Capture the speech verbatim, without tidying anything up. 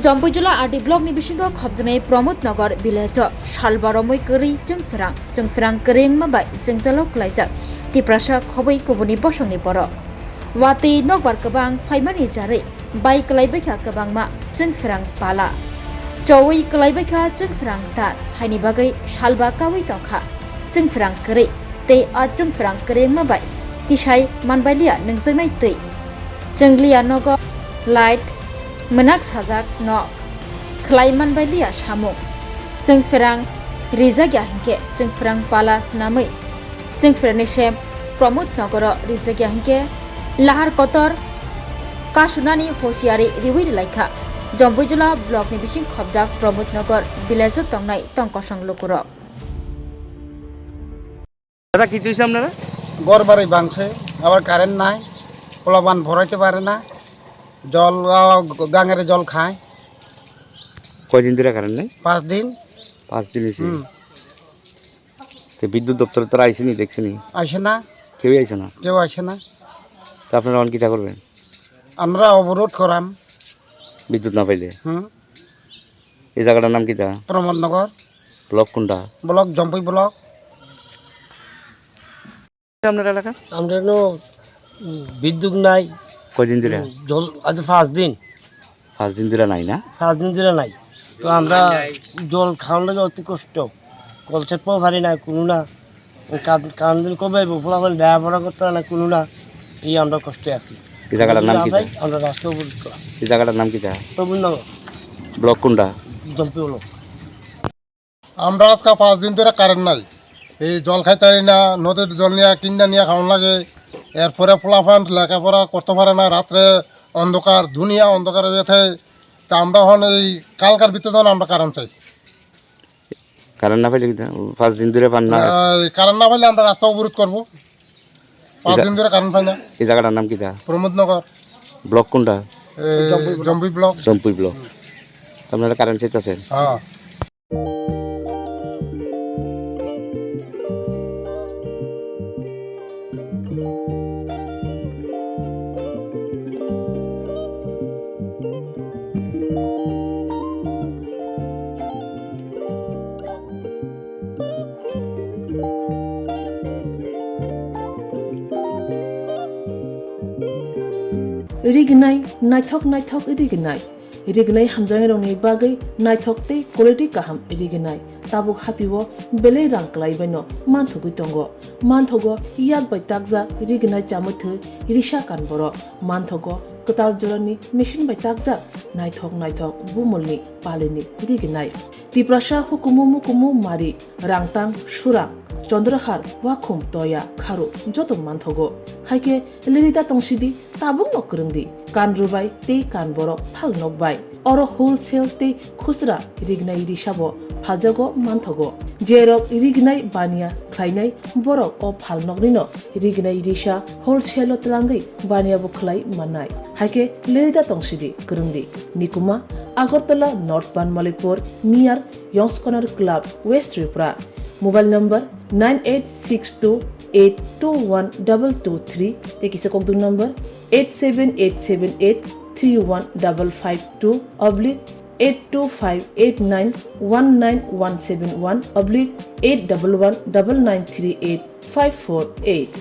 Jompuijula R D block ni bisingo khopjaknai Pramod Nagar village o salba romwi kwrwi chwngphrang, chwngphrang kwrwi wngma bai jwngjalo kwlaijak Tiprasa khobwi kubuni bosongni borok. Watwi nokbar kwbang phaimani jarwi bai kwlaibaikha kwbangma chwngphrang pala. Chowi kwlaibaikha chwngphrang tar, haini bagwi salba kaui tongkha chwngphrang kwrwi tei a chwngphrang kwrwi wngma bai tisai manbailiya nungjaknai twi. Chwngliya nogo light, mwnak sajak nok, khlai manbailiya samung. Chwngphrang rijak ya hinkhe chwngphrang pala swnamwi chwngphrangni sem Pramod Nogoro rijak ya hinkhe lahar kotor kasunani hosiyari riwi rilaikha Jompuijula block ni bising khopjak Pramod Nogor village o tongnai tong kosong lukurok. দাদা, কি হয়েছে আপনারা? ঘর বাড়ি ভাঙছে, আবার কারেন্ট নাই, পোলাপান ভরাইতে পারে না, জল, আহ, গাঙের জল খায়। কয়দিন ধরে কারেন্ট নেই? পাঁচ দিন। পাঁচ দিন হয়েছে। হুম। তো বিদ্যুৎ দপ্তর তারা আইসেনি, দেখছেনি? আসে না। কেউই আইসে না? কেউ আসে না। তো আপনারা এখন কিতা করবেন? আমরা অবরোধ করাম। বিদ্যুৎ না পাইলে? হুম। এই জায়গাটার নাম কিতা? প্রমোদ নগর। ব্লক কোনটা? ব্লক জম্পুই ব্লক। আপনার এলাকা? আমরা এনো, উম, বিদ্যুৎ নাই। কয়দিন ধরে? উম, জল আজ পাঁচ দিন। পাঁচ দিন ধরে নাই না? পাঁচ দিন ধরে নাই। তো আমরা জল খাওয়ানো অতি কষ্ট। কল চেপও পারি না, কোনো না। কান-, কান দিন কবে আইবো? পোলাপান দেয়া পড়া করতে না, কোনো না। এই আমরা কষ্টে আছি। এই জায়গাটার নাম কি? আমরা রাস্তা অবরোধ করা। এই জায়গাটার নাম কিতা? প্রবীণ নগর। ব্লক কোনটা? জম্পি ব্লক। আমরা আজকে পাঁচ দিন ধরে কারেন্ট নাই, এই জল খাইতে পারি না, নদীর জল নিয়ে কিনা নিয়ে খাওয়ান লাগে, এরপরে পোলাপান লেখাপড়া করতে পারে না, রাত্রে অন্ধকার, দুনিয়া অন্ধকার হয়ে থাকে। তা আমরা এখন এই কালকার ভিতরে যেন আমরা কারেন্ট চাই। কারেন্ট না পাইলে কি, পাঁচ দিন ধরে পান না? আহ, কারেন্ট না পাইলে আমরা রাস্তা অবরোধ করব। পাঁচ এই জা-, দিন ধরে কারেন্ট পাই না। এই জায়গাটার নাম কিতা? প্রমোদ নগর। ব্লক কোনটা? এই জম্পুই ব্লক। জম্পুই ব্লক। জম্পুই ব্লক। আপনারা কারেন্ট চাইতেছেন? হ্যাঁ। Rignai, naithok naithok rignai. Rignai hamjaknairokni bagwi naithok tei quality kaham rignai. Tabuk hatio belai rang kwlaibaino manthogwi tongo. Manthogo yak bai takjak rignai chamwi thwi risa kan borok. Manthogo kwtal jorani machine bai takjak naithok naithok bumulni palini rignai. Tiprasa hukumu mukumu mari, rangtang, surang, chondrahar, wakhum, toya, kharu joto manthogo. Haikhe lirida tongsidi, tabukno kwrwngdi, kan rwbai tei kan borok phal nokbai. Oro wholesale tei khusra rignai risabo phaljago manthogo. Jerok rignai baniya khlainai borok o phal noknino rignai risa wholesale-o twlangwi baniya bo khlai mannai. Haikhe lirida tongsidi kwrwngdi. Nikuma, Agartala North Banmalipur, near Yongskonar Club, West Tripura. Mobile number nine eight six two eight two one double two three, tei kisa kokduk number eight seven eight seven eight three one double five two oblique eight two five eight nine one nine one seven one oblique eight double one double nine three eight five four eight.